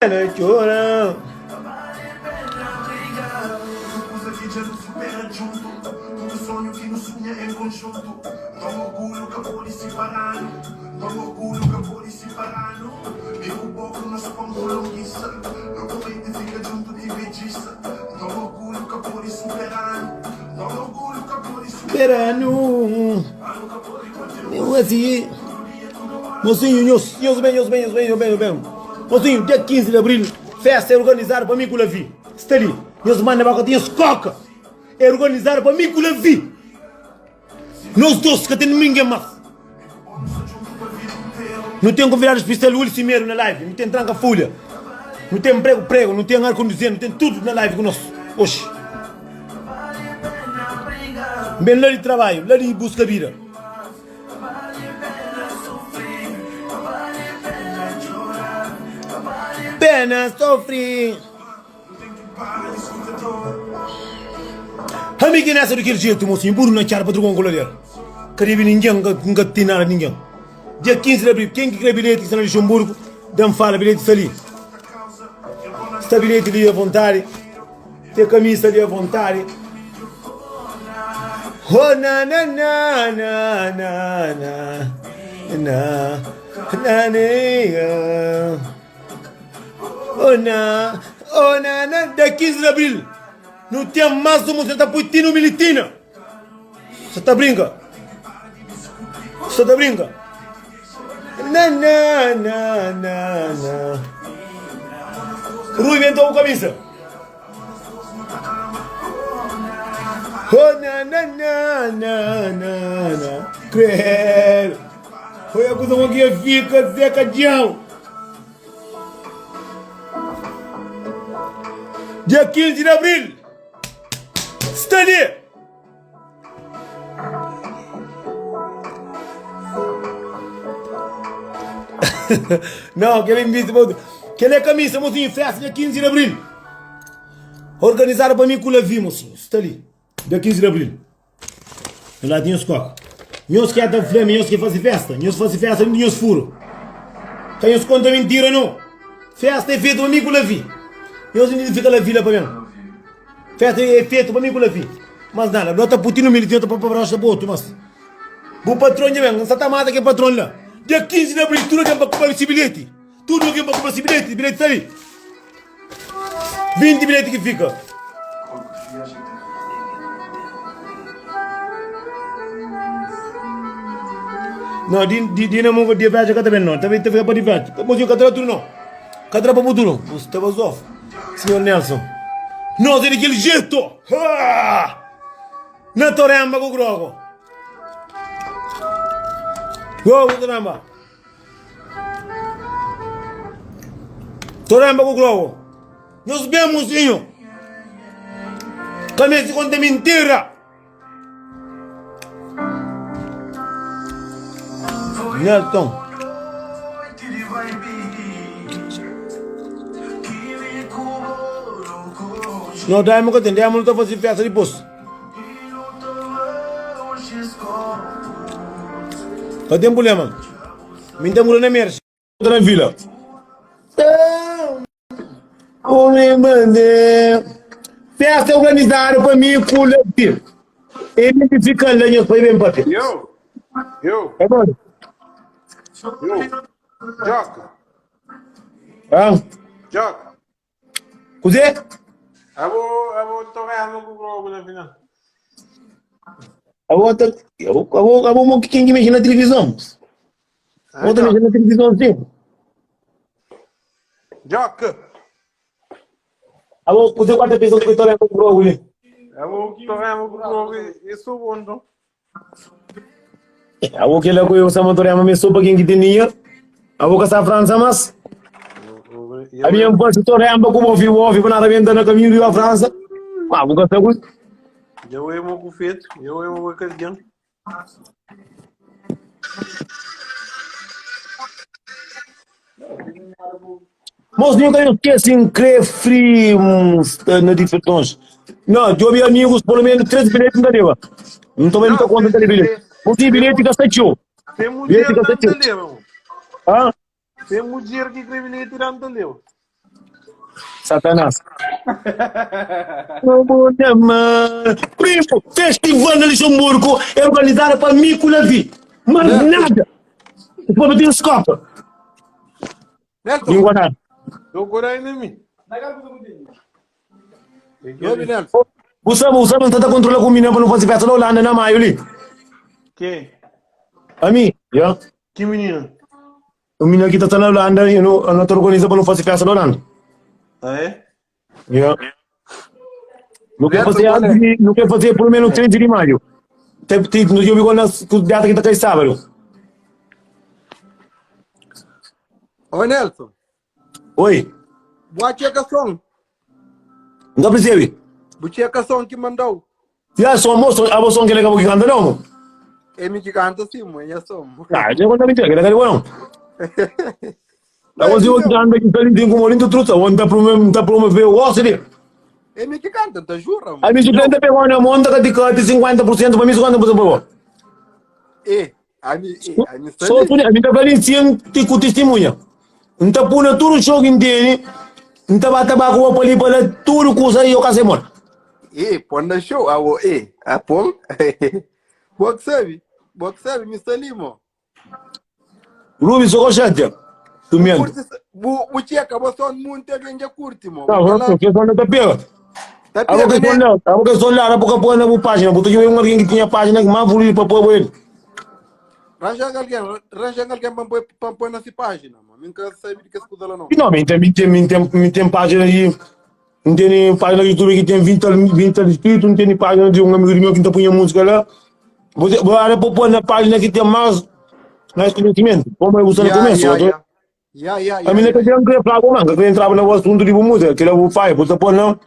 Pena txora. Verano Meu assim Mocinho, nhos, nhos bem, nhos bem, nhos bem, nhos bem, nhos bem Mocinho, dia 15 de abril Festa é organizado pa mi ku Lavi Sta li, nhos manda ba ka tinha skoka É organizado pa mi ku Lavi Nos dos ka ten ninguém mas. Nu ten konvidadu spesial Willy Simeiro na live, nu ten Tranka Fulha, nu ten Prego Prego, nu ten Ar Kondizendo, nu ten tudu na live ku nos oxi. N ben la di trabadju, la di buska bida. Pena sofri. Ami ki nessa di kel jetu mosinhu buru na txada pa trugon ku ladera ka debe ningen n ka ten nada di ningen dia 15 di abril ken ki kre bilheti ki sta na Luxemburgo dan fala bilheti sta li sta bilheti li avontadi te kamisa li avontadi oh na na na na na na na na na Oh na, oh na na Da 15 de abril Nu ten más un Você ta pui tinu militina Você ta brinka Você ta brinka Na na na na na Rui ben bu kamisa Oh na na na na na na Credo Foi a coisa que fica seca dião Dia 15 de abril Sta li Não, kel invite pa Kel é kamisa, mocinho, festa dia 15 de abril Organizado pa mi ku Lavi, mocinho Sta li, dia 15 de abril La tinha os coca. Nhos ki ta fla-m, nhos ki faze festa. Nhos faze festa dentro di nhos furu. Ka nhos konta mintira no. Festa é fetu pa mi ku Lavi. Nhos identifika Lavi la pa ben. Festa é fetu pa mi ku Lavi. Mas nada, no ta puti no militi, no ta pa pa pa otu, mas bu patron dja ben, N sa ta mata ke patron la. Dia 15 di abril, tudu algen pa kumpra si bilheti. Tudu algen pa kumpra si bilheti, bilheti sta li. 20 bilheti ki fika. No, di, di, dinamo di viaja ka ta ben no. Ta ben ta fika pa di viaja. Mozinho ka tra tudo no. Ka tra pa bu tudo. Bu sta bazof. Senhor Nelson. Nós é daquele jeito. Ha! Na toremba com grogo. Grogo toremba. Toremba ku grogu. Nhos ben mosinhu. Ka meste konta mintira. Nelton. No daimu ka ten, daimu nu ta fasi festa dipôs. Ka ten problema. Mi ta mura na Mercy. Na vila. Festa organizado pa mi ku Levi. Identifica la nhos pa ben papia. Yo, yo, É bom. yo, Jock, Ah, Jock. Kuzê? Abo, abo torrendo ku grogu na final. Abo ta, abo, abo, abo mo ken ki mexe na tilivizon. Ah, Bo ta mexe Jock. na tilivizon sim. Jock. Abo kuzê ku ta pensa ku torrendo ku grogu li? Abo torrendo ku grogu e sou bom então. Abo kela ku eu sama torema me sopa ken ki ten dinheiro. Abo ka sa França mas. A minha fasi torema ku bo fi bo fi na rebenta na caminho de França. Ma bu ka sa ku. Eu emo ku feito, eu emo ku aquele Mos nunca eu esqueci em crer free na difertões. Não, djobe amigos, pelo menos três bilhetes não leva. Não tô vendo conta de bilhete. Porque bilhete gasta tio. Tem mulher Bilhete gasta dando tio. leva. Ah? Tem mulher que crê bilhete dando leva. Satanás. Primo, festival na Luxemburgo é organizado pa mi ku Lavi. Mas nada. O povo tem escopa. Nelson. Língua nada. Procura aí na mim. Ouve, Nelson. Bu sabe, não tá controla com menina para não fazer festa na Holanda na maio ali. Que? A mim, yeah. Que menina? O menino aqui tá na Holanda e eu não, eu não tô organizando para não fazer festa na Holanda. Ah, é? Yeah. Não quer Neto, fazer qual é? antes de, não quer fazer pelo menos 13 de maio. Tem, tem, no dia igual na data que tá cai sábado. Ô, Nelson. Oi, Boa tcheca som. não percebe? Bu tcheca som que mandou. Ya só moço, a moção que ele acabou que canta não. É me que canta sim, mãe, é som. Ah, eu conta mentira, que ele acabou não. A você que canta que tá lindo com o lindo truta, onde tá promovendo, tá promovendo o osso ali. É me que canta, tá jura, A minha cliente pegou na monta que te 50% para mim, 50% para você. É, a mim, é, a mim Só tu, a mim tá falando sim, te com testemunha. Não tá pondo tudo show que entende, não tá batendo com o ali para tudo coisa e eu casei mano. É, põe na show, ah, o é, ah, põe. Boa que sabe, boa que sabe, me salimo. Rubi, só gosta Tu mente. Bu, bu tcheca, você é muito alguém já curte, mo. Não, porque só não tá pega. Tá A boca pega, né? só a boca só lá, a boca põe na página, botou um alguém que tinha página que mais volume para pôr ele. Ranja alguém, ranja alguém para pôr, para pôr nessa página, mo. Nunca sabe de que escuta lá não. Não, me tem, me tem, me tem, me tem página aí, não tem página no YouTube que tem 20, 20 inscritos, não tem página de um amigo meu que tá punha música lá. Você, vou lá pôr na página que tem mais, mais conhecimento, como eu uso no começo. Yeah, eu yeah, yeah, yeah, A minha yeah, que tem que falar com mano, que entrava no assunto de música, que eu faz, você pôr não.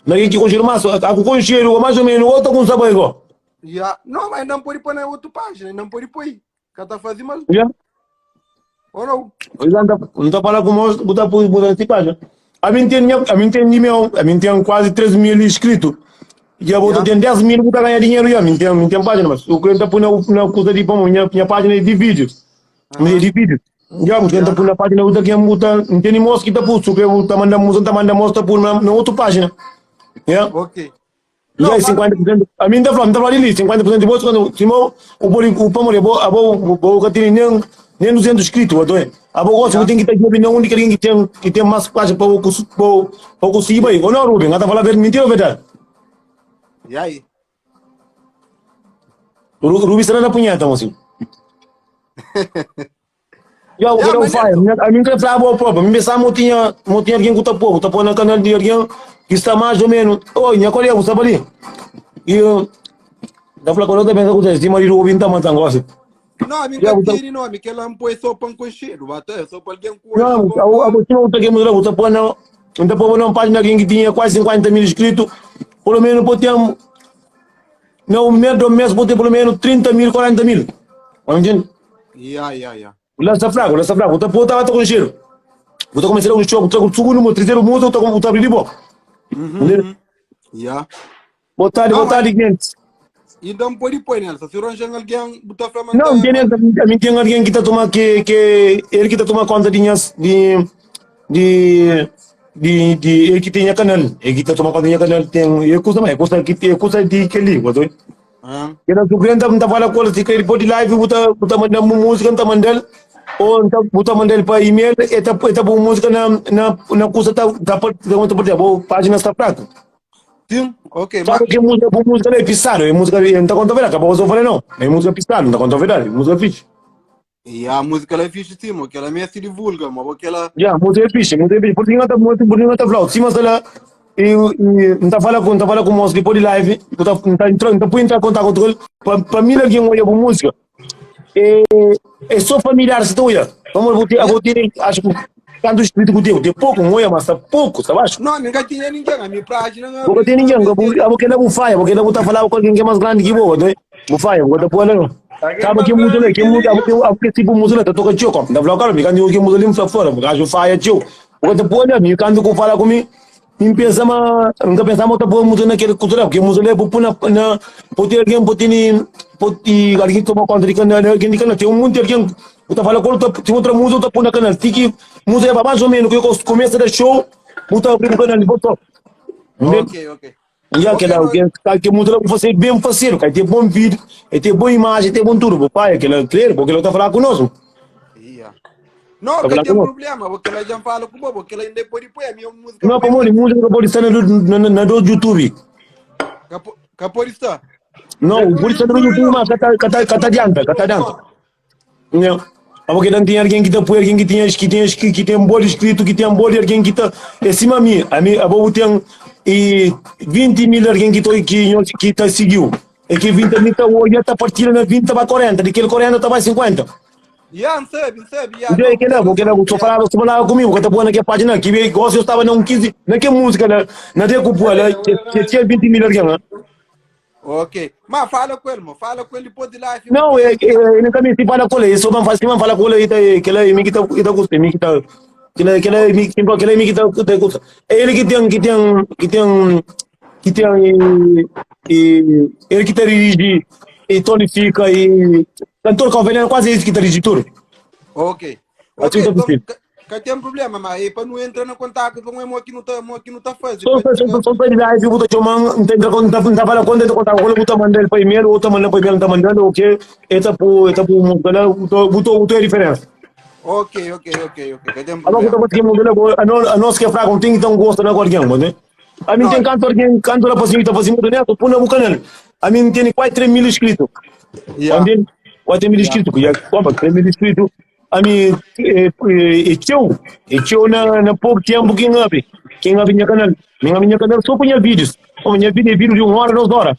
Mas que conhecer mais, a conhecer mais ou menos, outro com saber igual. Yeah. Não, mas não pode pôr na outra página, não pode pôr. Que tá fazendo mal. Yeah. Ou não? Eu não tá, não tá falando com nós, botar por botar nessa página. A mim tem, a mim tem meu, a mim tem quase 3 mil inscritos. E a outra Yeah. tem 10 mil para ganhar dinheiro, e a mim tem, mim tem página, mas o cliente tá pondo na coisa de bom, minha, minha página é de vídeos. Minha de vídeos. Já, o cliente tá pondo na página, outra que muda, não tem nem moço que tá pondo, o cliente tá mandando música, tá mandando moço, tá pondo na, na outra página. Yeah. Ok. E Não, aí, mas- 50%, a mim tá falando, tá falando ali, 50% de bolsa, quando, Simão, o boli, o pamore, a bo, a bo, o que tem nem, nem 200 inscritos, o doente. A bo gosta, tem que ter que não única alguém que tem, que tem mais página para o para conseguir bem. Ou não, Rubem, tá falando mentira ou verdade? E aí? Rubem será na punheta, mocinho. Já, o que Yeah, eu mas faço? A mim que falava o próprio, a mim pensava que tinha, tinha alguém que tá pouco, tá pondo na canal de alguém que está mais ou menos. Oi, minha colega, você sabe ali. E eu, da falar com outra pessoa que você, marido Rubem tá matando assim. Não, a mim Yeah, que então- tire nome, que ela não põe só pão com cheiro, bate, só para alguém com Não, a a você não tá aqui mudando, você põe não, não tá pondo uma página alguém que tinha quase 50 mil inscritos, pelo menos pode ter, não, mês do mês pode ter pelo menos 30 mil, 40 mil. Entende? Yeah, yeah, yeah. Lá está fraco, lá está fraco. Tá pô, tá com cheiro. Vou começar um show, tá com o segundo, o terceiro mundo, tá com o abrindo boca. Entendeu? Yeah. Boa tarde, Não, boa tarde, gente. Então pode pôr nela, se arranja alguém, botar para Não, não tem nem, a mim tem alguém que tá tomando que que ele que tá tomando conta de minhas de de de de ele que tem a canal, ele que tá tomando conta de minha canal tem é custa mais, custa que é custa de que ali, botou. Ah, Ele o cliente tá falando com ele, se ele pode live, botar botar mandando música, tá mandando ou tá botar mandando para e-mail, e tá e tá bom música na na na custa tá tá tá tá tá página está fraca. sim, ok. Sabe Mas, que música, boa música não é pisado, é música, não tá contando verdade, acabou de falar não. É música pisado, não tá contando verdade, é música fixe. e a música ela é fixe sim, que ela meio se divulga, mas porque ela. Já, música é fixe, música é fixe. Porque não tá muito, porque não tá falando. Sim, mas ela e e não tá falando com, não tá falando com o moço depois de live, não tá não tá entrando, não tá podendo entrar em contato com ele. Para para mim alguém olha para música. É é só familiar se tu olha. Vamos vou ter, vou ter, acho que tanto inscrito contigo, tem pouco, não olha, mas tá pouco, sabe acho. Não, ninguém tinha ninguém, a minha página não Vou ter ninguém, vou vou querer bufaia, vou querer botar falar com alguém que é mais grande que vou, né? Bufaia, vou botar por lá. Sabe que música, que música, que tipo música, tá tocando tio, como, da vlog, me canto que música limpa fora, me gajo faia tio. Vou botar por lá, me canto com fala comigo. Me pensa, mas nunca pensava botar por música naquele cultura, porque música é por na na pode ter alguém, pode ter pode alguém toma conta de canal, alguém de canal, tem um monte de alguém, eu tá falando com tem outra música, tá pondo na canal, tem que música é mais ou menos que eu começo da show. Bu ta abri bu kanal bu top. Ok, ok. Ya Ok, kela no. ke kal ke muda la bu fase bem fasedu, ka tem bom vídeo, e tem boa imagem, tem bom tudo. Bu pai kela claro, porque ele tá falar conosco. Yeah. Não, Tá que falar tem conosco. problema, porque ela já fala com bo, porque ela ainda pode pôr a minha música Não, põe pamodi lá. música pode estar na, na, na, na do YouTube. Ka pode estar. Não, pode estar no YouTube, mas ka ka ka adianta, ka adianta. Não. Ah, porque não tem alguém que tá põe, alguém que tem que tem que, que tem bolo escrito, que tem bolo, alguém que tá é cima a mim, a mim, a bobo tem e 20 mil alguém que tô que que tá seguiu. É que 20 mil tá hoje tá partilha na 20 para 40, daquele 40 tá mais 50. Yeah, não sabe, não sabe, yeah, Então é não, que não, porque não, só falava, só falava comigo, que tá pondo aqui a página, que igual se eu estava num 15, naquela música, na, na Decupo, lá, tinha 20 mil alguém, né? Ok. Mas fala com ele, mano. Fala com ele depois de lá. Não, é, é, é, nunca me fala com ele, só não faz, não fala com ele, que ele é mim que tá, que tá gostando, mim que tá, que ele é mim que ele é mim que tá, que tá gostando. É ele que tem, que tem, que tem, que tem, e, e, ele que tá dirige, e Tony fica, e cantor Calveliano, quase esse que tá dirige tudo. Ok. Assim Ok, tá então, possível. que, que tem problema, mas é para não entrar no contato com o que não tá, que não tá fazendo. Só só só só para live, eu vou te chamar, não tem não tá não tá falando quando eu contar, quando eu tô mandando para e-mail, ou tá mandando para e-mail, não tá mandando, o que, eta por eta por botou botou botou a diferença. Ok, ok, ok, ok. Que tem Agora que eu problema. tô conseguindo a no- a nós que é fraco, não tem então gosto na alguém, mas né? A mim Não. tem canto alguém, canto lá para cima, tá fazendo neto, põe no canal. A mim tem quase 3 mil inscritos. Yeah. Entende? 4 mil inscritos, já, como, 3 mil inscritos. A mim, é, é, é teu, é teu na, na pouco tempo quem abre, quem abre minha canal. Minha minha canal só punha vídeos. O minha vida é vídeo de uma hora, 2 horas.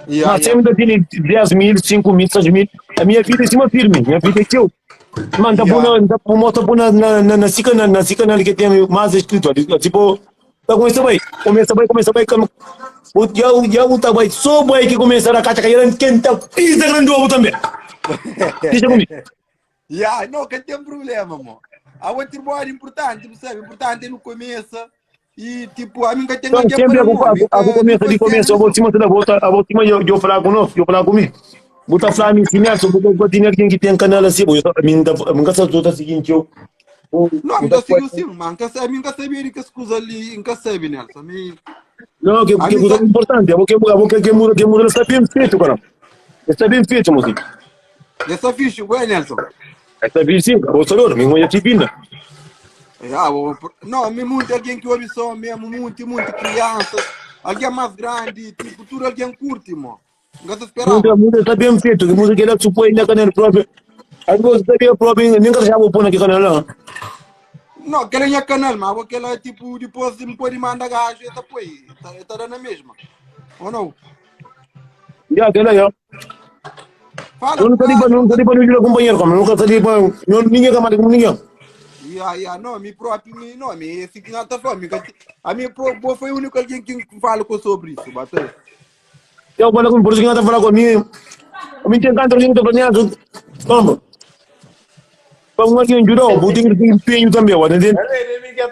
Yeah, Mas yeah. sempre tem 10 mil, 5 mil, 6 mil. A minha vida é cima firme, minha vida é teu. Mano, tá Yeah. bom, tá bom, mostra na, na, na, na, na, na, na canal que tem mais inscrito. Tipo, tá começa bem, começa bem, começa bem. Como, o já, já tá bem, só bem que começa a cacha cair, quem tá pisa grande ovo também. Deixa comigo. Yeah, não, que tem problema, mano. A outra boa importante, percebe? Importante é no começo. E tipo, a mim que tem Então, alguém sempre para a, a, a, começa de começo, eu vou cima da volta, a volta eu eu falar conosco, eu falar comigo. Botar falar me ensinar, só porque eu tinha quem que tem canal assim, eu a mim a mim casa toda seguinte eu. Não, me dá seguiu sim, mano. A mim nunca sabia que as coisas ali, nunca sabe, Nelson. A mim, Não, que a que mim coisa tá... importante, eu vou que eu vou que que muda que muda está bem feito, cara. Está bem feito, moço. Essa ficha, ué, Nelson. Está bem sim, o senhor, me mulher te vinda. Ah, não, me muito alguém que ouve só mesmo, muito, muito crianças, alguém mais grande, tipo, tudo alguém curte, mano. Nunca se esperava. Muda, muda está bem feito, que música que ela supõe na canal próprio. Aí você está bem próprio, nem que já vou pôr naquele canal lá. Não, aquele é canal, mas aquela tipo, depois me pode mandar gajo, tá põe, tá, tá dando a mesma. Ou não? Já, aquela já. Fala Eu com o nunca li gajo, para nunca li para ninguém companheiro, como nunca li para ninguém camada com ninguém. Yeah, yeah, não, me próprio, me, não, me, esse que não tá falando, me, a minha própria foi o único alguém que fala com sobre isso, bateu. Eu falo com por isso que não tá falando comigo. Eu me tenho canto ninguém tá falando, como? Para um alguém jurou, vou ter que ter empenho também, ó, entende?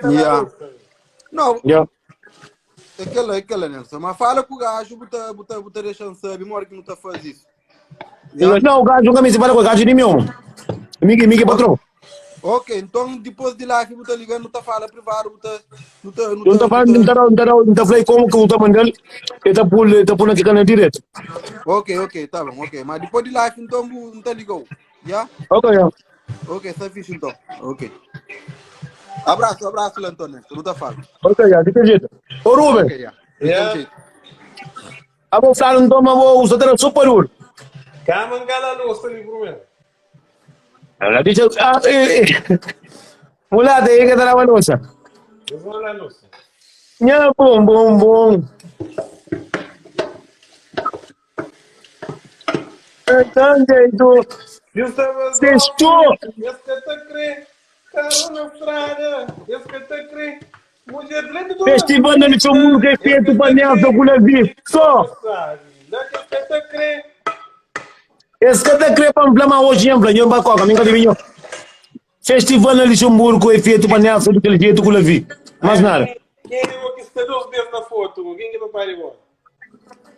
Yeah. Não, Yeah. aquela, aquela, Nelson, mas fala com o gajo, bota, bota, bota deixando saber, mora que não tá fazendo isso. Yeah. Não, o gajo nunca me se fala com o gajo de meu. Migue, migue patrão. Ok, então depois de lá que bota ligando, não tá fala privado, bota, não tá, não Eu não tá, tá não falando, não tá. tá, não tá, não tá falando como que eu tô mandando, ele tá por, ele tá por aqui canal direto. Ok, ok, tá bom, ok. Mas depois de lá, então não tá ligou. Yeah? Ok, yeah. Ok, tá fixe então. Ok. Abraço, abraço, Antônio. Não tá falando. Ok, yeah, de que jeito? Ô Ruben, Ok, yeah. De que Yeah. jeito. a vou falar então, mas vou usar a sopa duro. Kamangala luz ali primeiro. Ela disse, ah, eh, eh. Mulata, aí que tá na louça. Eu vou lá luz. Nha, bom, bom, bom. Então, jeito. Estava Sextou. Esse que tá crê. Carro na estrada. Esse que tá crê. Mulher lendo do Festival na Luxemburgo é feito para Nelson Gulavi. Só. Lá que esse que tá crê. Esse que tá crê para inflamar hoje, hein, Blanho, Bacoca, minha adivinha. Festival na Luxemburgo é feito para Nelson daquele jeito Gulavi. Mais nada. Quem é o que está dois vezes na foto? Quem que é papai de bola?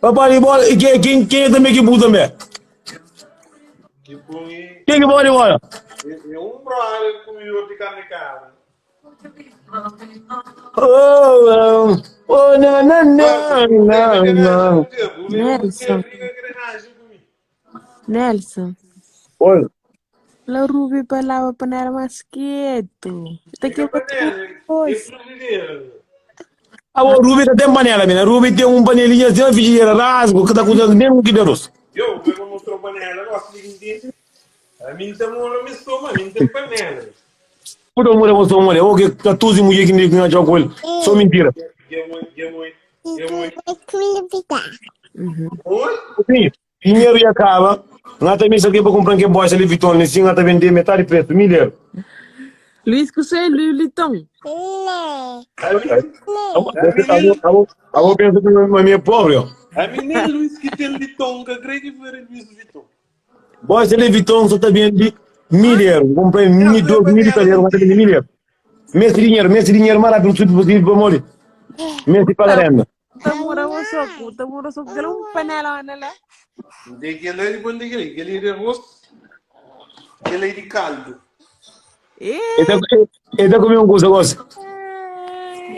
Papai de bola, e quem, quem, quem é também que buda também? Que põe. Quem que pode bola? É um brother comidor de carne de cabra. Oh, oh, oh, na, na, na, na, na. Nelson, Nelson. Oi. La Ruby falava pa não era mais quieto. Tá que coisa. Ah, o Ruby tá tem panela, mina. Ruby tem um panelinha assim, uma frigideira, rasgo, que tá cozinhando mesmo que Deus. Eu vou mostrar panela, gosto de entender. A mim tem uma missão, a mim tem panela. Puta, mulher, você mulher, ô, que 14 mulher que me ganha com ele. Só mentira. Oi? Dinheiro ia acaba. Nós também isso aqui para comprar que bosta ali Vuitton, assim, nós também vender metade preço, 1.000 euros. Luís que sei, Luís Vuitton. A vou pensar que a minha é pobre, ó. A mim nem Luís que tem Vuitton, que creio que foi Luís Vuitton. Bosta ali Vuitton só tá vende 1.000 euros. Comprei 2.000 italianos, mas tá 1.000 euros. Mês de dinheiro, mês de dinheiro mais rápido possível para morrer. Mês de pagar renda. Tá morando só, tá morando só, porque um panela lá. De que ele é bom de que ele é de arroz, que ele é de caldo. Ele tá comendo um coisa, gosta.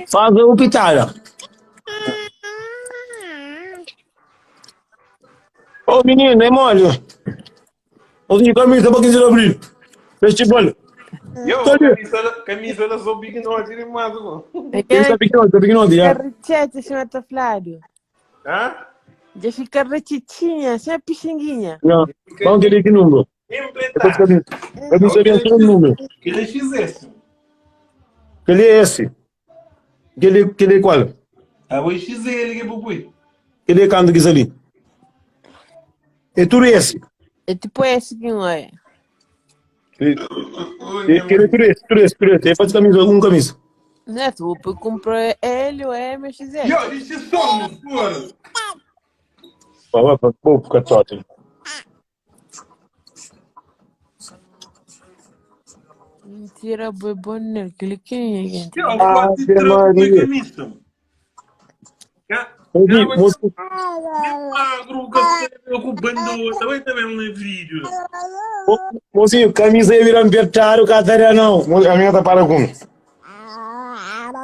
Faz o pitada. Ô menino, é mole. Ô, senhor, camisa para 15 de abril. Festival. Eu, camisa, camisa da sou big norte de mais, Ele tá pequeno, tá pequeno, já. Richete, senhor tá Flávio. Hã? Já fica rechitinha, sem a pixinguinha. Não, vamos querer que número. Eu não sabia só o número. Que ele fizesse. Que ele é esse. Que ele, que ele é qual? Ah, vou XL que pupui. Que ele é canto que ali. É tudo esse. É tipo esse que não é. Que ele é tudo esse, tudo esse, tudo esse. Ele faz camisa, um camisa. Né, tu comprou L, ou M, XL. Yo, isto somos, porra. Vai, vai, pô, católico. Mentira, boi bom nele, que ele quem é, gente? Eu, quase tranco camisa. Mocinho, camisa ia virar apertado, catarina não. A minha tá para com.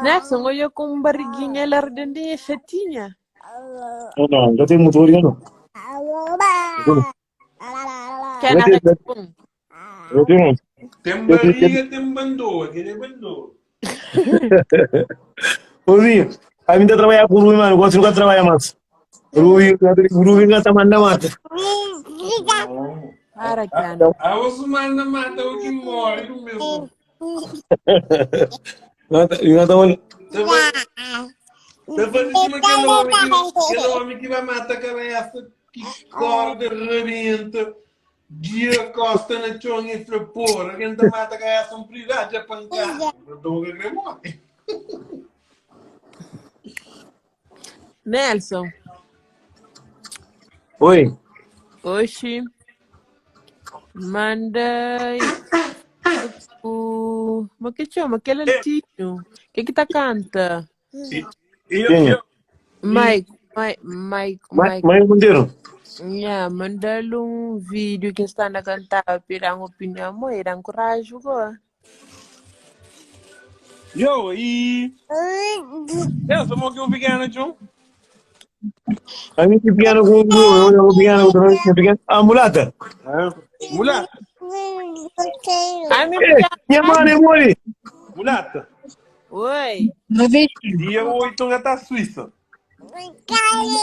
Nelson, olha com barriguinha, ela redondinha, chatinha. Não, não, já tem motor, não. Quer nada de bom. Eu tenho. Tem barriga, tem bandoa, aquele é bandoa. Mocinho, a mim tá trabalhando com o Rui, mano. Gosto nunca trabalha mais. Rui, Rui não tá mandando mata. Para, cara. A osso manda mata o que morre no mesmo. Não tá olhando. Tá fazendo aquele homem que, aquele homem que vai matar a cabeça, que corda, rebenta, dia costa na chonha e fala, porra, quem tá mata a cabeça um privado, já pancada. Então, o que morre. Nelson. Oi. Oxi. Manda o. Mas que chama? Aquele altinho. Que que tá canta? Quem é? Mike, Mike, Mike, Mike. Mike Monteiro. Yeah, manda-lhe um vídeo que está na cantar, para uma opinião, mãe, era coragem agora. Yo, e. Essa mão que eu pequeno, John? A mim que pequeno com eu, eu pequeno com pequeno. A mulata. Mulata. A mim Minha mãe, é mole. Mulata. Oi. Dia 8 já tá Suíça.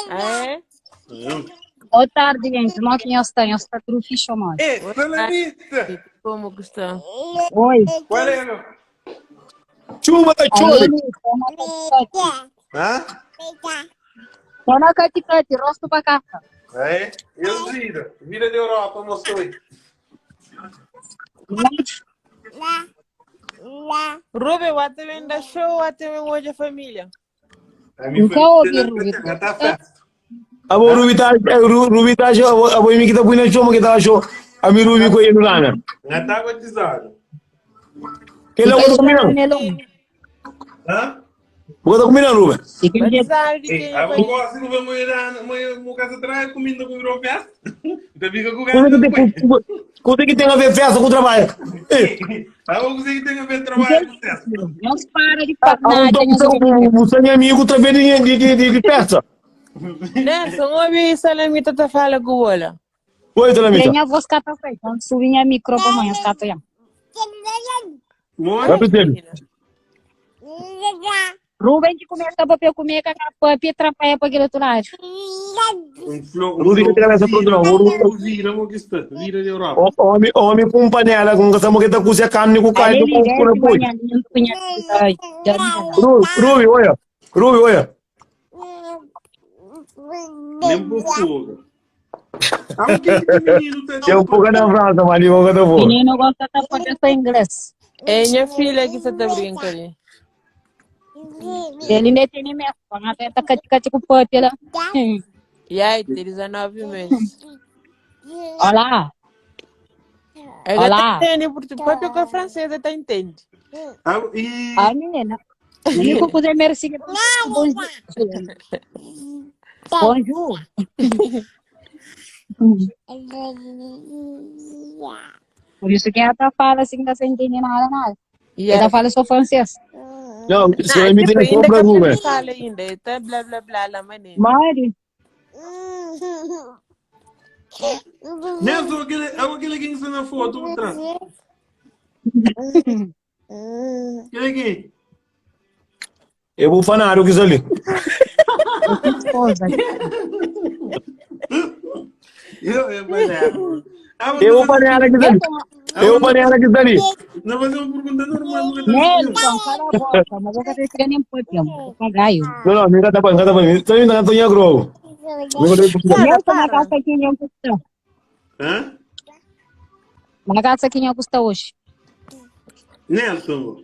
É? Boa tarde, gente. Como é que nós estamos? Está tudo fixe, amor? Ei, Salamita! Como que está? Oi. Qual é, meu? Chuva da chore. Hã? Tô na caticate, rosto pra cá. É? Eu vira. Vira da Europa, mostrou aí. Rubem, o também dá show, o também hoje a família. Nunca ouvi, Rubi. Tá festa. Abo Rubi tá, Rubi tá show, abo imi kita punya show, kita show. Ami Rubi ko yenu lana. Já tá batizado. Que logo tô combinando. Hã? Bu ka ta kume na Ruben? Di kel jetu. Batizadu di Ei, kenha abo pai? gosi nu ben moeda moe mo casa traia kuminda ku virou festa. Ta fika ku Kuze gana ki di tem, kue. ku- kuze ki tem a ver festa ku trabalho? Ei, Abo kuze ki ten a ver Di trabalho kel ku festa? jetu. Nhos para di ah, papnada, então nhos você, obi papia. você é amigo através de, de, de, de, de festa. Nelson, obi Salamita ta fala ku bo la. Oi, Crê Salamita. nha voz ka ta sai. Então subi nha micro pa mãe, nhos ka ta oian. Moi? Vai perceber. Menina. Ruben ki kumesa papia ku mi, ka ka papia trapaia pa kel otu ladu. Um flor, um Rudi ka flor tem cabeça pronta vira, não. O- vira, mo que está, vira de Europa. Homem, homem com panela, com essa mulher tá cozinha carne com Ale carne li com com desi na manhã, nhos punha ah, Rubi, Rubi, olha. Rubi, olha. Nem por fogo. Ah, o que que menino tá Tem um pouco na França, mas ali eu vou. Menino gosta de papia só inglês. É minha filha que você tá brincando ali. Ele ainda tem mesmo, até tá cati cati com papia lá. E aí, tem 19 meses. Olá, Ela tá olá. entendendo, porque papia com a francesa tá entende. Ah, e Ah, menina. Único poder merecer bonjour. Bonjour. Por isso que ela tá fala assim, não tá sem entender nada, nada. E Ela aí? fala só francês. Não, Não, Salamita tipo, não ainda compra que a Ruben. fala ainda. Tá blá blá blá lá, mané. Mari, Nelson, aquele, aquele que está na foto por trás. Aquele aqui. Eu vou falar o que ali. eu tenho esposa. Eu, eu, mas Ah, Eu vou panela que ali. Eu vou panela que ali. Não fazer uma pergunta normal. não tá Nelson, cala a boca, mas eu vou ter nem papia, papagaio. Não, não, me tá bom, tá bom. Salamita não tem grogo. Para, Nelson, na para. casa aqui em custa. Hã? Na casa aqui em custa hoje. Nelson.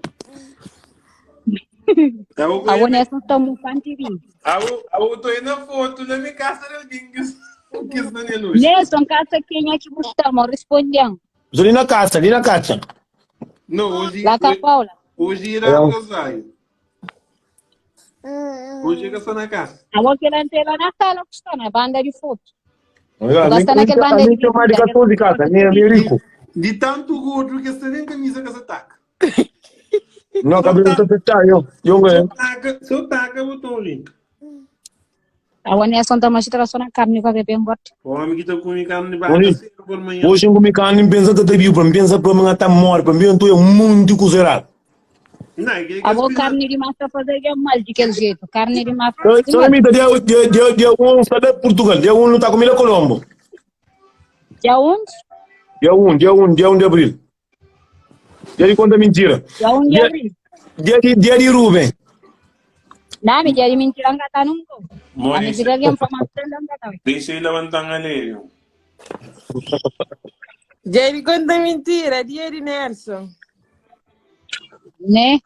Eu A Nelson está muito antigo. Eu tô indo na foto na minha casa de alguém que que está na luz. Nelson, casa quem é que custa, mas respondendo. Ali na casa, ali na casa. Não, hoje Lá com a Paula. hoje irá É. casar. Hoje é que está na casa. A outra lá na sala custa, na banda de foto. Gosta naquele banda de Nem chamar de 14 casa, nem é rico. De tanto gordo que está nem camisa que se taca. Não, cabelo tá fechado, eu. Eu ganho. Taca, se eu taca, botou o link. A Nelson tá mais traçando a carne com a bebê engorda. O homem que está comendo carne de vaca Oi. cedo por manhã. Hoje eu comi carne, pensa que tá vivo, para mim pensa para mim tá morto, para mim eu tô muito cozerado. Não, é que A boa carne de massa fazer é mal de aquele jeito. Carne de massa fazer mal. Salamita, dia dia dia dia um está de Portugal, dia um não tá comendo Colombo. Dia onde? Dia 1, dia 1, dia 1 de abril. Dia de conta mentira. Dia 1 de Dia, abril. dia de, dia de Rubem. Não, me dia de mentira não tá nunca. A Maurício, mentira que é informação não tá. deixa ele levantar a lei. Jerry conta mentira, Jerry Nelson. Né?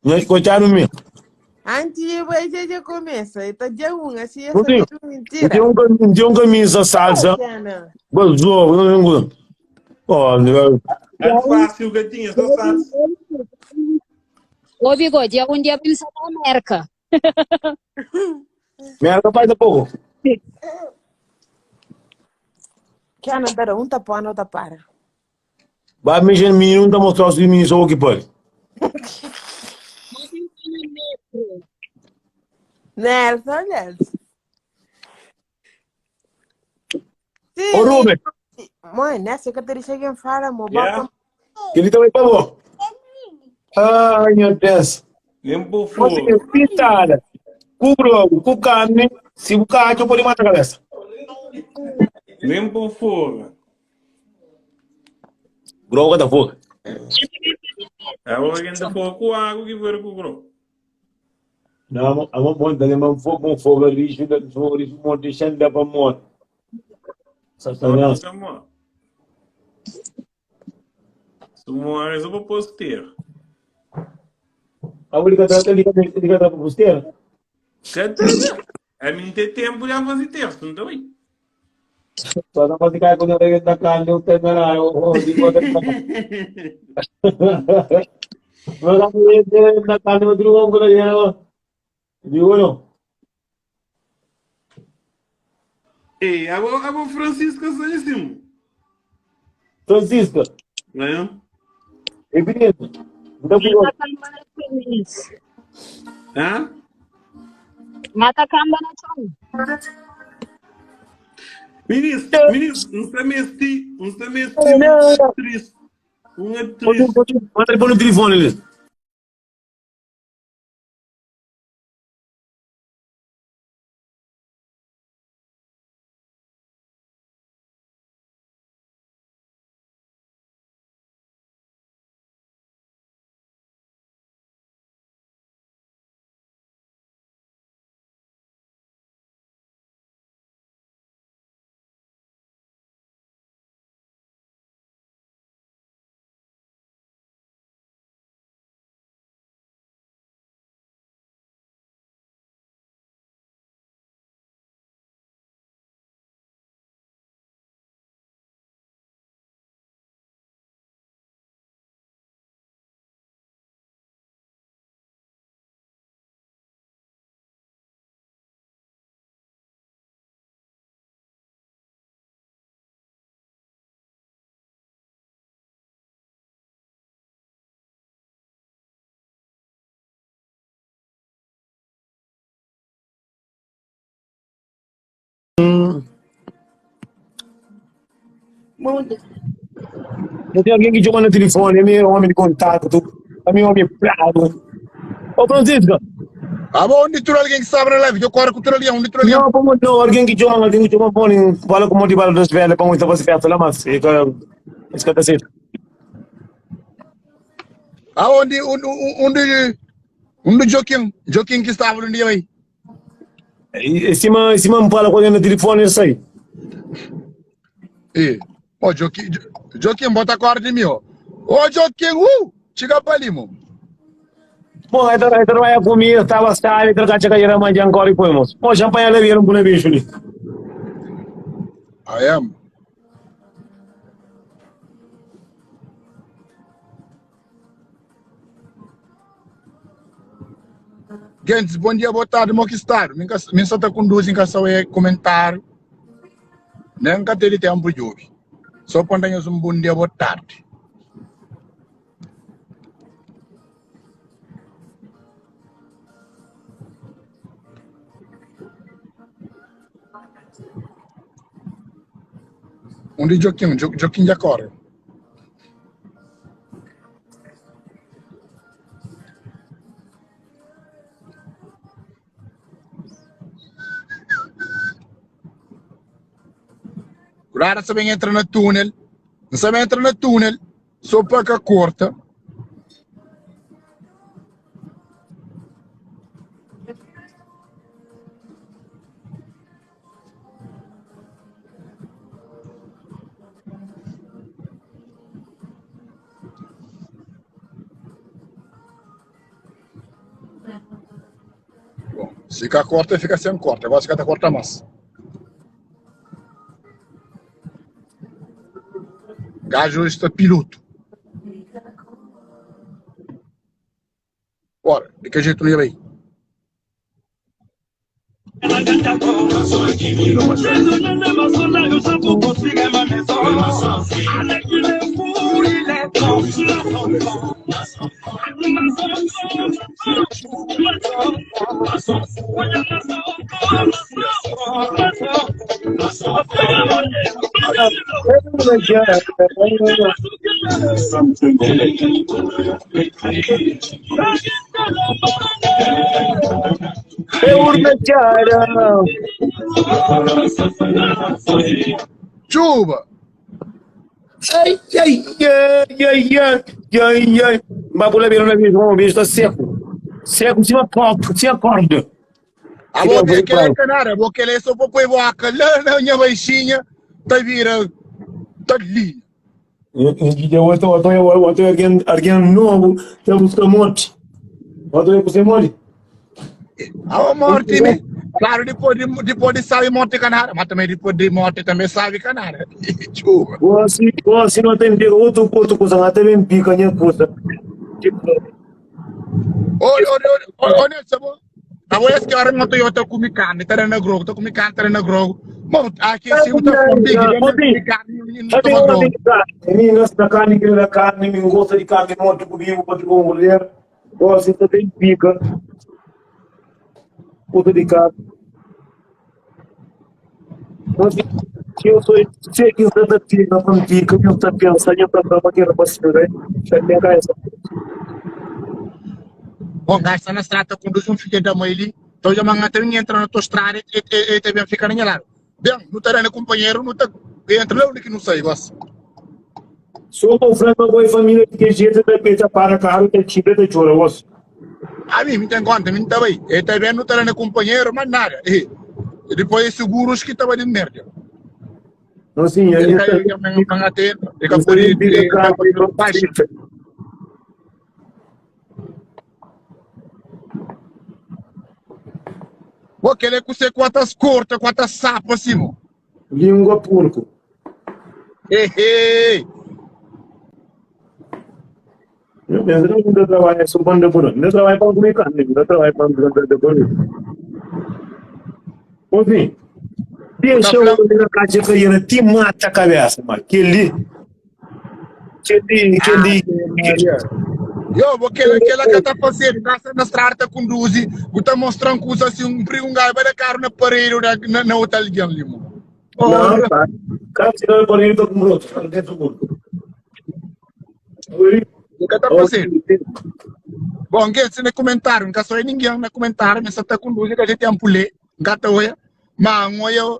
Nós coitado mesmo. Antes de eu já começa, então dia 1, assim, essa Não tem. é mentira. Tem um, tem um camisa salsa. Tiana. Gozou, não não. Oh, meu. É fácil, gatinha, só sabe. Ô, Bigo, dia 1 de abril só na América. Merda faz a pouco. Tiana, pera, um tapão, outra para. Vai mexer menino, não tá mostrando os meninos só o que pode. Nelson, Nelson. Sim, Ô, Rubem, Mãe, nessa categoria quem fala, mo Yeah. bota. ele também pagou. Ai, meu Deus. Nem por Você fogo. pintada. Com grogo, com carne, se o cacho pode matar a cabeça. Nem por fogo. Grogo da fogo. É o que ainda fogo com água que foi com o grogo. Não, a mão bom, também um fogo, um fogo lixo, fogo lixo, um monte de gente dá para morrer. Satanás. Se morre, só para posteiro. A única trata liga liga para você. A mim tem tempo já fazer terço, não tem? Só não pode ficar quando eu da carne, eu tenho lá, eu digo da carne, eu digo, eu Digo não. Ei, abo, abo Francisca sa em cima. Francisca, Né? evidente. Então, fica. Mata kamba na tchon, minis. Hã? Mata kamba na tchon. Ministro, ministro, não está mesti, não está mesti uma atriz. Uma atriz. Manda ele pôr no telefone ali. Não tem alguém que chama no telefone, é meu homem de contato, é meu homem bravo. Ô Francisco, Ah, bom, onde tu alguém que sabe na live? Eu corro com tu ali, onde tu alguém? não, como não, alguém que chama, alguém que chama, bom, fala com o de bala das velhas, como está fazendo festa lá, mas fica, fica assim. Ah, onde, onde, onde, onde Joaquim, Joaquim que estava no dia aí. Em cima, em cima me fala com alguém no telefone, eu sei. E, ó, Joaquim, Joaquim, bota a corda de mim, ó. Ô, Joaquim, chega pra ali, mano. Bom, aí tá, trabalha comigo, estava sabe, trocar checa era mais ancora e põe, moço. Pô, champanhe ali, vieram por bicho ali. I am. Gente, bom dia, boa tarde, mo que está? Mim só tá conduz em casa é comentário. Nem que teve tempo de ouvir. Só quando um bom dia, boa tarde. Onde Joaquim? Joaquim já corre. Cuidado, sabem entra no túnel. Não sabem entra no túnel. Só para que corta. Bom, se cá corta, fica sem corta. Agora se cá corta mais. Gajo está piloto. Ora, de que jeito não ia bem? Chuva! Ai, ai, ai, ai, ai, ai, ai. Mas por lá vira, o bicho está seco. Seco, cima corda, cima corda. A boca que é canária, a boca é só para pôr boca lá na minha baixinha, tá vira, tá ali. Eu estou, eu estou alguém, alguém novo, tá buscando morte. Eu estou com morte. A morte, né? Claro, depois de, depois de sabe morte canária, mas também depois de morte também sabe canária. Chuva. Você, você não tem outro outro coisa, não tem pica nem coisa. Tipo, Olha, olha, olha, olha, Nelson, Abo es ki ora nota yo ta kumi karni, ta da na grogu, ta kumi karni, ta da na grogu. Bom, aki si bu ta fla big, ben na kumi karni i no toma grogu. Mi gosta da karni, kre da karni, mi gosta di karni mortu ku bibu pa fika un mulher. Gosta ta bem pica. Puta di karni. Mas eu sou se que eu ta pica, pa pica, eu ta pensa, eu ta fala que era pa senhor, já tem essa. Bom, gasta na strada conduz um filho da mãe ali. Então já manga também entra na tua estrada e, e, e também fica na minha lado. Bem, não tá dando companheiro, não tá entra lá onde que não sai, gosta. Só com frango, boa família, de que jeito, da peta para carro, tá chibra, tá chora, osso. A mim, me tem conta, me tá bem. E também não tá dando companheiro, mas nada. E, e depois seguros que tava de merda. Não, sim, Ele caiu que eu não atendo, ele acabou de ele acabou de baixo. Pô, aquele é com você quantas corta, quantas sapo assim, mo. Língua porco. Ei, ei. Eu penso, não, não trabalho, sou bom de por não trabalho para comer carne, não trabalho para comer de por Enfim, deixa eu ver a caixa cair, te mata a cabeça, mas que ali, que ali, que ali. Yo, porque aquela, aquela que tá fazendo, gasta na estrada, tá conduzi, tá mostrando coisa assim, um perigo, um gajo vai dar carro na parede, na, na, na outra alguém ali, mano. Não, tá. Cara, se não é parede, tá com outro, não tem seguro. O que tá fazendo? Bom, que se na comentário, nunca só é ninguém na comentário, mas só tá conduz que a gente ampulê, gata oia, mas oia,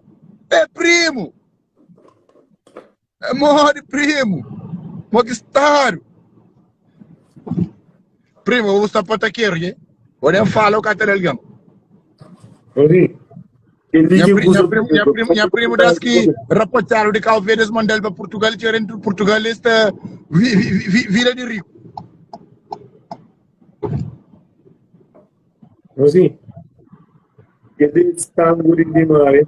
é primo. É mole, primo. Moquistário. Primo, eu vou estar pataqueiro, né? Vou nem falar o cara alguém. Oi. Minha, minha, primo, minha, primo, minha primo das que rapaziada de Cabo Verde mandou para Portugal, tinha dentro de Portugal esta vi, vi, vi, vida de rico. Assim, ele está de mare,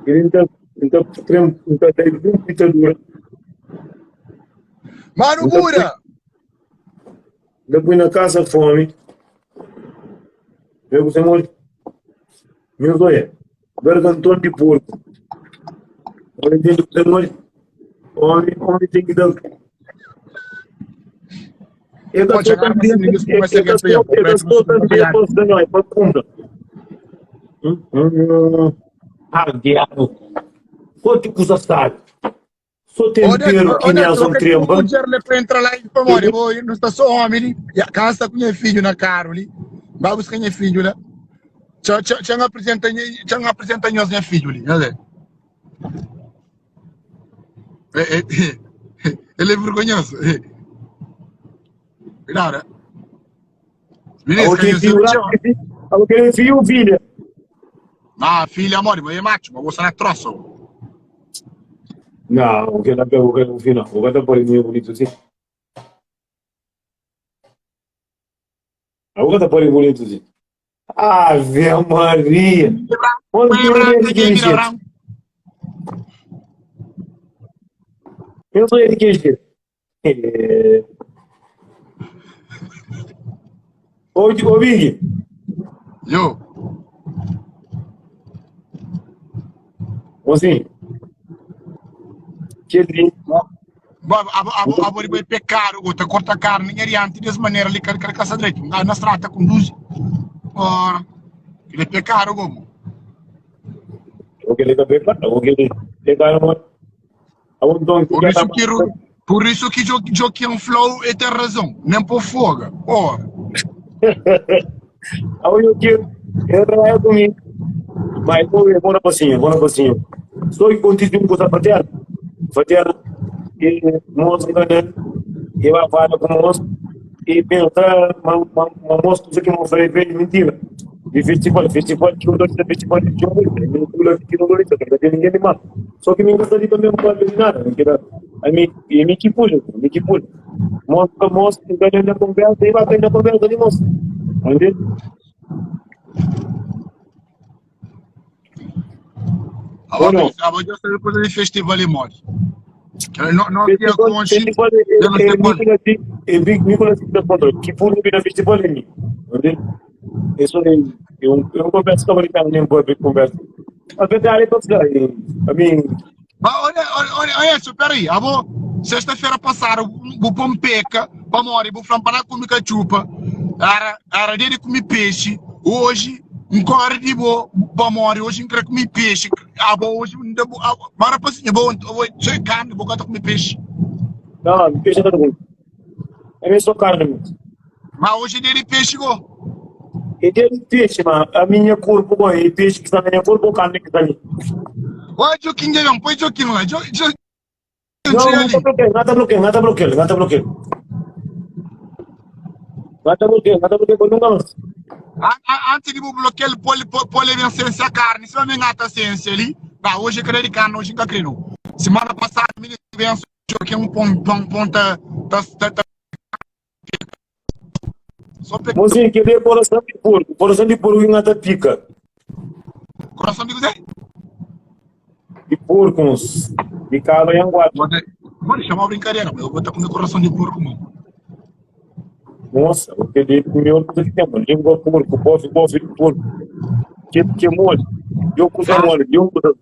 ele está está está está ditadura. Mano Buda! Depois na casa fome. Eu você morre. Meu doia. Gargantão de porco. Homem tem que morrer. Homem, homem tem que dar. Eu Pode estou chegar, também, mas ninguém eu vai ser estou, campeão. eu estou também apostando aí, para compra. Hum, hum, ah, diabo. Quanto custa sabe? Só tempero que Nelson Tremba. O Jerle para entrar lá e para morrer, vou, não está só homem, ali. Casa com minha filho na carro ali. Vai buscar minha filho lá. Tchau, tchau, tchau, apresenta, tchau, apresenta nós minha filho ali, né? É, é, ele é vergonhoso. Cuidado. Menino, Alguém filho lá, alguém filho, filha. Ah, filha, amor, mas é macho, mas você não é troço. Não, o que não pegou o final. O que tá por aí bonito assim. O que tá por aí bonito assim. Ave Maria. Onde que eu ia de jeito? Eu sou ele que jeito. Ô, ô Big. Yo. Assim. Que lindo. Abo di pecado, go ta corta carne ninguém adiante dessa maneira ali car casa direito. Na strada conduz. Ora, que é pecado como. O que ele tá pecado, o que ele pecado, Por isso que por isso que Joaquim Flow é tem razão, nem por fogo. Ora. Aí eu que eu trabalho comigo. Mas vou vou na passinha, vou na passinha. Só que continuo com a fraterna. Fraterna e moço enganando, e vai falar com o moço e pensa, uma, uma, uma moça que eu falei, mentira. De festival, festival que eu dou de festival de jogo, mentira que não dou não tem ninguém de mal. Só que ninguém ali também não pode ver nada, mentira. A mim, e me que puxa, me que puxa. Moço, moço, enganando na conversa, e vai cair na conversa de moço. Entende? Agora, agora de festival e morre. Não, não tinha conche. Festival é Nicolas, é Nicolas da contra. Que puro que na festival é mim. Entende? É só é um, é um conversa que vale a pena nem pôr conversa. A verdade é para ficar. A mim, Mas olha, olha, olha, olha isso, peraí. Abo, sexta-feira passada, o pão peca, para morrer, o flan para comer cachupa. Era, era dia de comer peixe. Hoje, um corre de boa, para morrer, hoje não quer comer peixe. Abo, hoje, não dá, mas rapazinho, bom, só é carne, vou comer peixe. não, peixe tá bom. É mesmo só carne mesmo. Mas hoje é dia de peixe, go. É dia de peixe, mas a minha corpo, bom, é peixe que está na minha corpo ou carne que está ali. Olha, Joaquim, Joaquim, põe Joaquim lá. Jo, Jo, Não, chega não ali. tá bloqueando, não tá bloqueando, não tá bloqueando, não tá bloqueando. Não tá bloqueando, não tá bloqueando, nunca mais. Antes de bloquear, ele pode, pode vencer a carne. Se vai me a ciência ali, tá, hoje é querer de carne, hoje não quero não. Semana passada, me vence Joaquim um pão, pão, pão, tá, tá, tá, tá. Só pe... Mozinho, que é coração de porco, coração de porco que não pica. Coração de Zé? De porco, moço. De cabra e anguado. Vou Mano, chama uma brincadeira, mas eu vou estar comendo coração de porco, mano. Nossa, o que ele comeu tudo que tem, mano. Língua porco, bofe, bofe de porco. Que, que mole. Eu cozinho mole, eu cozinho.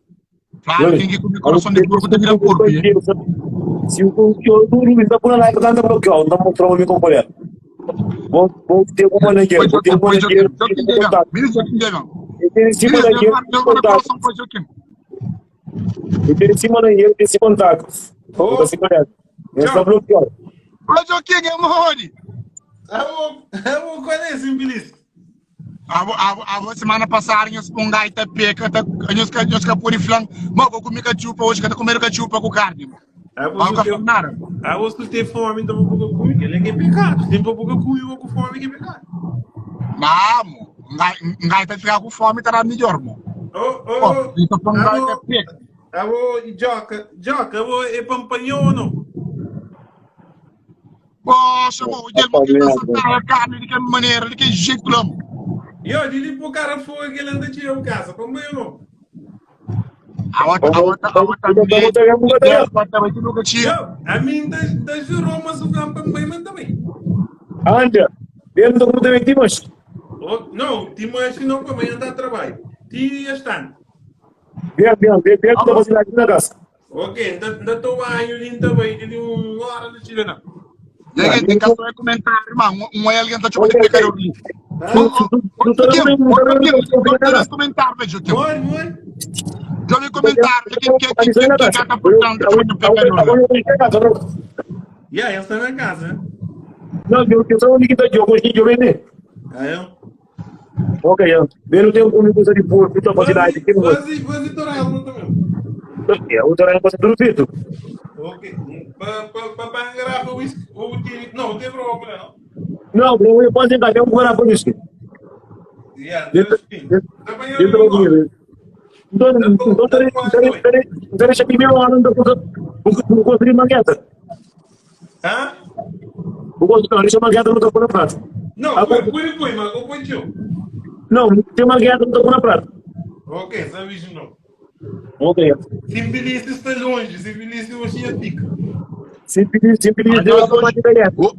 Claro, quem que come coração de porco tem que virar porco, né? Se o eu duro, me dá por lá, eu não bloqueio, não mostrar o meu companheiro. Vou, vou ter uma mangueira, vou ter uma mangueira, contato. Mira, Joaquim, Joaquim. Eu tenho em cima da mangueira, contato. Eu tenho em cima da mangueira, tem esse contato. Vou assim olhando. Não está bloqueado. Ô, Joaquim, é mole. Eu vou qual é esse infeliz? A, a, a semana passada, nós com gaita peca, nós nós capuri flan, mas vou comer cachupa hoje, que tá comendo cachupa com carne. Ah, você tem fome, então vou comer, ele é que é pecado. Sempre vou comer, vou com fome, que é pecado. Não, gaita ficar com fome, tá melhor, mo. Ô, ô, Então, com gaita peca. Ah, vou, Joca, Joca, vou, é pampanhão ou não? Poxa, mo, o Guilherme que tá a carne de que maneira, de que jeito, lá, mo. E olha, ele pro cara fogo que ele anda tirando casa, pampanhão ou não? A outra, a outra, a outra, A mim da jurou, mas o campo também, mas também. Anda, dentro do grupo também Timas. Não, Timas não, também anda a trabalho. Ti está. Bem, bem, bem, bem, que tá aqui na casa. Ok, ainda estou banho ali também, de uma hora de tira não. Tem que só comentar, irmão, um é alguém tá te de pegar ali. Comentar, velho, Oi, oi. Joga comentário, que que que que que tá portando de pegar Yeah, ele está na casa. Não, eu sou o único que tá de jogo, eu vender. Ah, eu? Ok, eu. Eu não tenho como coisa de porco, muita quantidade. Faze, faze torrelo também. É, o torrelo pode ser tudo feito. Ok. Para pa, garrafa whisky, ou não, tem problema, não? Não, eu posso encaixar um garrafa de whisky. Yeah, Dentro do Então, então, deixa primeiro lá, não vou conseguir mangueta. Hã? Vou conseguir, deixa mangueta, não estou na prata. Não, foi, foi, foi, mas foi tio. Não, tem mangueta, não estou na prata. Ok, sabes não. Ok. Simbilício está longe, Simbilício hoje já fica. Simbilício, Simbilício deu a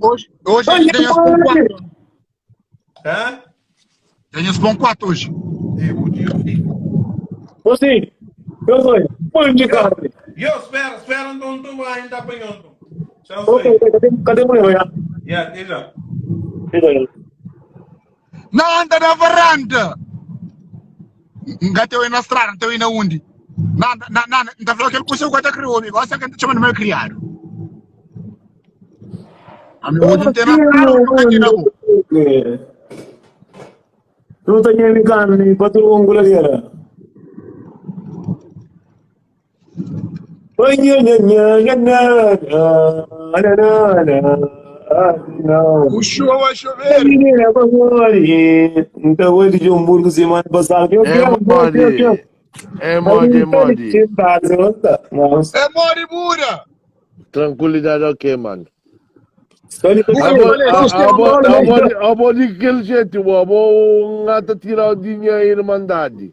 Hoje, hoje tem as pão 4. Hã? Tem as pão 4 hoje. É, o dia fica. Você, eu sou, põe de carne. Eu, espera, espera, não estou ainda apanhando. Ok, cadê, cadê o meu já? Já, até já. Até já. Não anda na varanda. Ngateu na estrada, não na onde? Não, não, não, não, falando que ele conseguiu guardar criou, amigo. Olha que chama de meu criado. Amigo, não tem nada, não tem nada. Não tem nem carne, patrão goladeira. O show vai chover. Então hoje de Hamburgo semana passada. É mole. É mole, é mole. É mole, Bura. Tranquilidade ok, mano. Abo Abo de aquele jeito, abo ngata tirar o dinheiro mandade.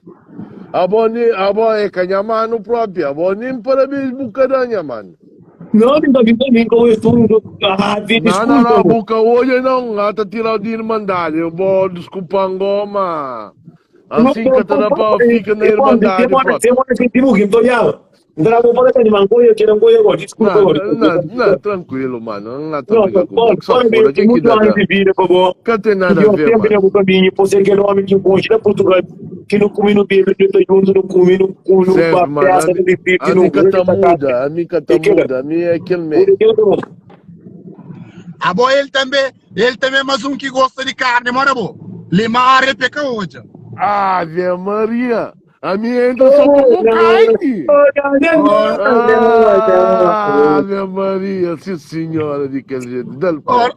Abo ni abo é canha mano própria, abo nem parabéns bucadanha, mano. Não, mi ka mi ka oi som ah, vi Não, não, desculpa, não, mo. boca olha não, ata tirar de irmandade, eu vou desculpar ngoma. Não, Assim que tá pa fica na e quando irmandade demora, própria. demora que tipo que tô já. Entrava para cá de mangoia, que não goia agora, desculpa Não, agora. não, não, tranquilo, mano, não tá Não, briga com pode, que só pode foda, ver, que que muito dá, anos dá? de vida, por favor. Que tem Que nada a Deus ver, sempre mano. no caminho, por ser aquele homem que encontra na Portugal, que não come no bebe, não tá junto, não come, não come, não Sempre, vai mano, festa, a não mi, bebe, a não mica come, tá não tá muda, a mica tá E que muda, a minha é aquele mesmo. Ah, bom, ele também é mais um que gosta de carne, mora bom. Limar é peca hoje. Ave Maria, a minha entra só como carne. Ave Maria, sim senhora, de que jeito, dá-lhe pau.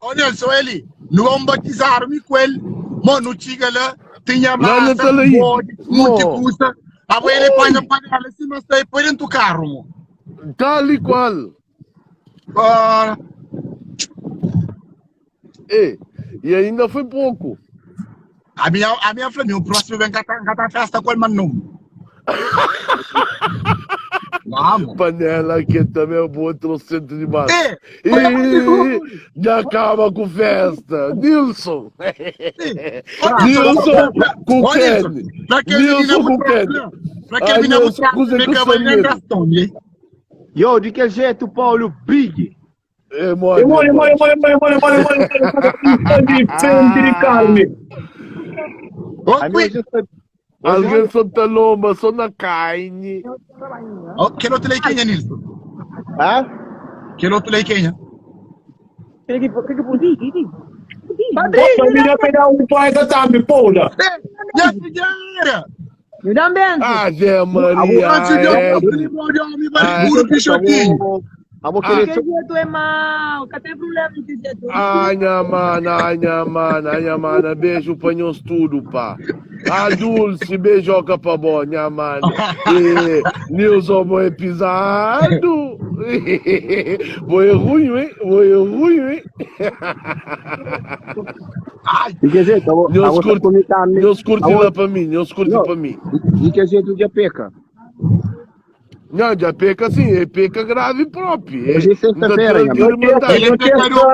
Ô, Nelson, ele, não vamos batizar-me com ele. Mano, chega lá, tinha Lá na massa, Talaíde. bode, muito Mo. custa. A boa ele põe na Oi, panela assim, mas aí põe dentro do carro, mo. tal e qual. Ah, E, e ainda foi pouco. a minha falou, o próximo vem cá, cá tá festa com ele, mas não. Vamos. Panela que também é bom trocento de massa. É, olha, E já acaba com festa. Nilson. Ô, Nilson com Ô, Nilson, Kenny. pra que ele Nilson vinha com pro Kenny. Pra que ele Ah, vinha Nilson, pro cruza com Trump, o ele Samir. né? Yo, de que jeito, Paulo Big? É, mole, Mole, mole. mole, mole, mole, mole, mole, mole, de frente de carne. Ô, A minha hoje foi. Alguém só tá lomba, só na carne. Ô, que outro lei quem é, Nilson? Hã? Que outro lei quem é? Pô, minha pegar um pai da tambi, porra. Minha filha! Me dá um bento. Ave Maria, Antes de eu é. me puro pichotinho. A vou Ah. querer Que jeito é mau, que tem problema de jeito. Ai, minha mana, ai, minha mana, ai, minha mana, beijo pra nós tudo, pá. A Dulce, beijoca pra bom, minha mana. E, Nilson, boi pisado. Boi ruim, hein? Boi ruim, hein? De que jeito? A vou Nós curte, comer carne. nós curte A vou- lá pra mim, nós curte Não. pra mim. De que jeito de peca? Não, já peca sim, é peca grave próprio. É, Hoje é sexta-feira, não minha tem irmandade. Ele é pecador.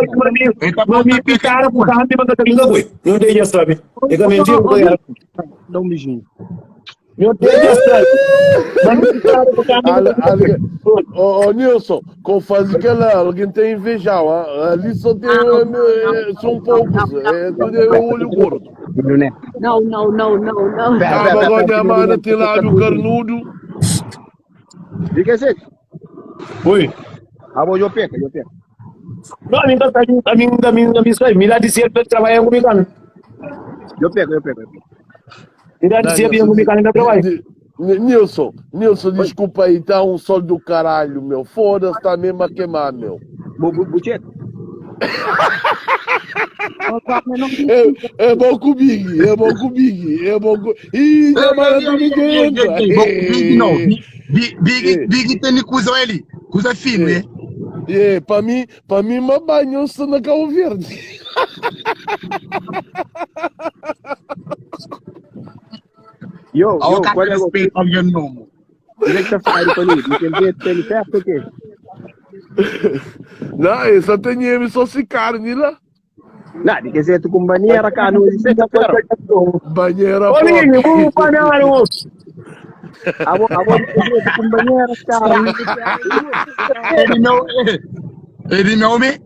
Ele tá Mas me botando picaram por carne, mas tá vindo agora. Não tem já sabe. É que mentira, não Dá um beijinho. Meu Deus do céu. Mas me picaram por carne, Ale- mas tá ale- Ô, ô, Nilson, com faz aquela, alguém tem inveja, ah, ali só tem, são poucos, é, tudo é olho gordo. Né? Não, não, não, não, não. Pera, Acaba pera, agora pera, minha mana tem lábio carnudo. De que jeito? Oi. A vou eu peca, eu peca. Não, a mim tá a mim a mim a mim sai. Me dá de ser para trabalhar comigo. Eu pego, eu pego. eu pego. Me dá de Não, ser Nilson, comigo ainda trabalho. Nilson, Nilson, desculpa aí, tá um sol do caralho, meu. Foda-se, tá mesmo a queimar, meu. Bucheta. É, é bom com o Big, é bom com o Big, é bom com. Ih, minha mana também que entra. Big não. Big, Big tem coisa ele. Coisa firme, né? É, para mim, para mim, uma banho só na Cabo Verde. Yo, Ao yo, cara qual é o respeito alguém nome. Onde é que tá falando para mim? De que jeito tem festa o quê? Não, essa tem só se carne lá. Não, de que jeito com banheira cá no sexta-feira. Banheira Ô, Lívio, própria. vamos parar, moço. A vou, a vou de que jeito com banheira carne. Ele meu, ele meu homem.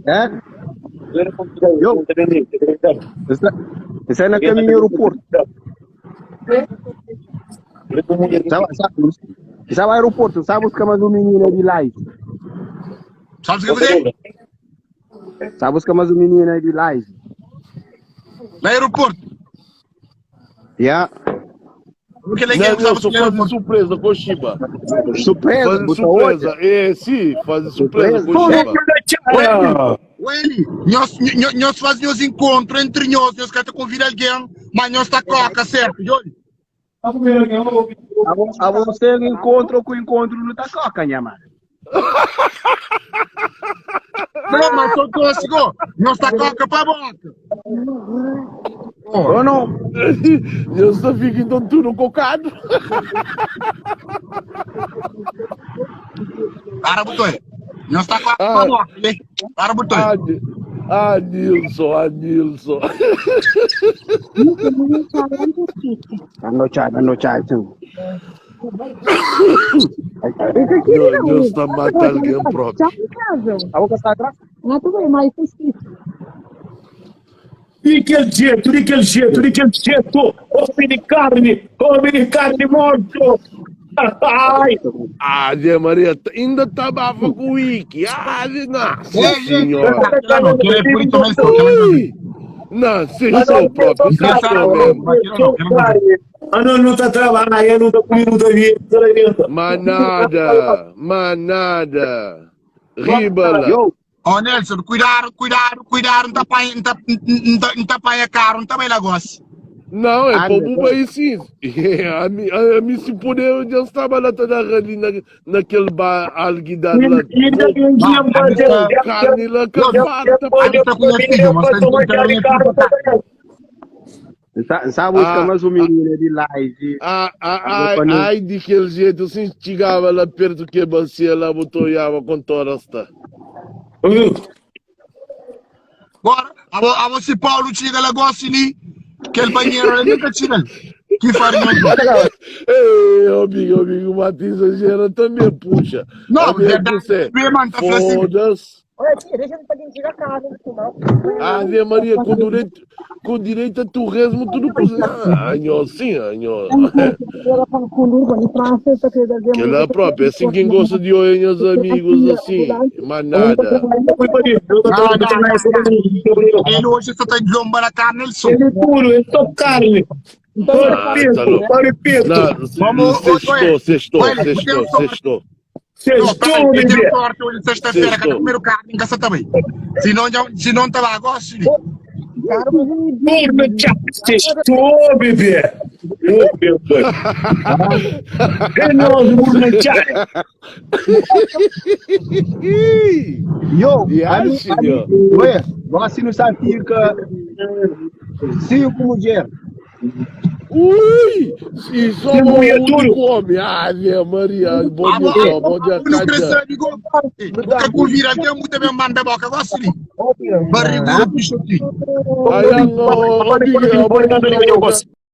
É? Yo, está na caminho aeroporto. Sabe, sabe, sabe aeroporto, sabe buscar mais um menino de live. Sabe o que eu vou dizer? Sabe buscar mais um menino de live. No aeroporto. Yeah. O que ele Não, quer Nilson, sabe faz surpresa com o Shiba. Surpresa, Faz botou surpresa. outra. É, sim, faz surpresa com o Shiba. Ele, nós, nós, nós fazemos encontro entre nós, nós queremos convidar alguém, mas nós está coca, certo? Olha. A você encontro com encontro não tá coca, minha mano. Não, mas eu tô assim, ó, nós está coca pra boca. Ou não? Nhos ta fika então tudo cocado. Para botoi. Nhos ta quase Ah. pa morte, né? Para botoi. Ah, ah, Nilson, ah, Nilson. Ando chai, ando chai, sim. Nhos, nhos ta mata alguém próprio. Tchau em casa. A boca está atrás? Não, tudo bem, mas isso De aquele jeito, de aquele jeito, de aquele jeito. Homem de carne, homem de carne morto. Ai, Ah, Zé Maria, ainda tabafa com o Wiki. Ah, nossa Ei, ei, senhora. Não, que ele é por isso mesmo, que ele é Ui! Não, sextou próprio, sextou mesmo. Ah, não, não está trabalhando, não está comendo, não está vendo, Manada, manada. Ribala. Yo, Ó Nelson, cuidado, cuidado, cuidado, não tá pai, não tá, não tá, não tá pai é caro, não tá bem negócio. Não, é Ah, para o não. Buba aí sim. A mim, a mim se puder, eu já estava lá toda ali na, naquele bar alguidar lá. Carne lá que farta. A mim tá com minha filha, mas tem que ter minha filha. Sa busca Ah, mais um menino de live. Ah, ah, ai, ai, daquele jeito, assim, chegava lá perto que bacia lá, botou e água com toda esta. Agora, a, vo- a você Paulo chega lá gosta ali, aquele banheiro ali nunca tira. Que farinha. Ei, amigo, amigo, Mati exagera também, puxa. Não, Amigo, verdade. você, Mano, tá falando assim. Foda-se. Olha, tia, deixa eu pra tirar a carne do Ave Maria, com direito a torresmo, tudo cozinhado. Ah, nho, sim, ah, nho. Que lá próprio, assim quem gosta de olhar os amigos assim, mas nada. Não, não, não. Ele hoje só tá de lomba na carne, ele só. Ele é puro, ele só carne. Ah, tá louco. Não, Vamos, sextou, sextou, Olha, sextou, sextou. Não, peraí, Sextou, eu bebê. tenho sorte hoje, sexta-feira, que eu Sextou. primeiro carne em casa também. Se não, já, se não tava gosto, Turma, tchau. Sextou, bebê. Ô, meu pai. É nós, urna, tchau. Yo, E a mim, acho, a mim, senhor. ué, você não sabe fica cinco mulheres. Ui! E só E o mulher único tudo. homem. Ave Maria, bom dia, só, bom dia, não cada. cresce igual. Nunca convira até muito bem manda boca, gosto de. Barrigudo, bicho aqui. Aí, ó, ó, Miguel, Olha, olha, olha, olha, olha.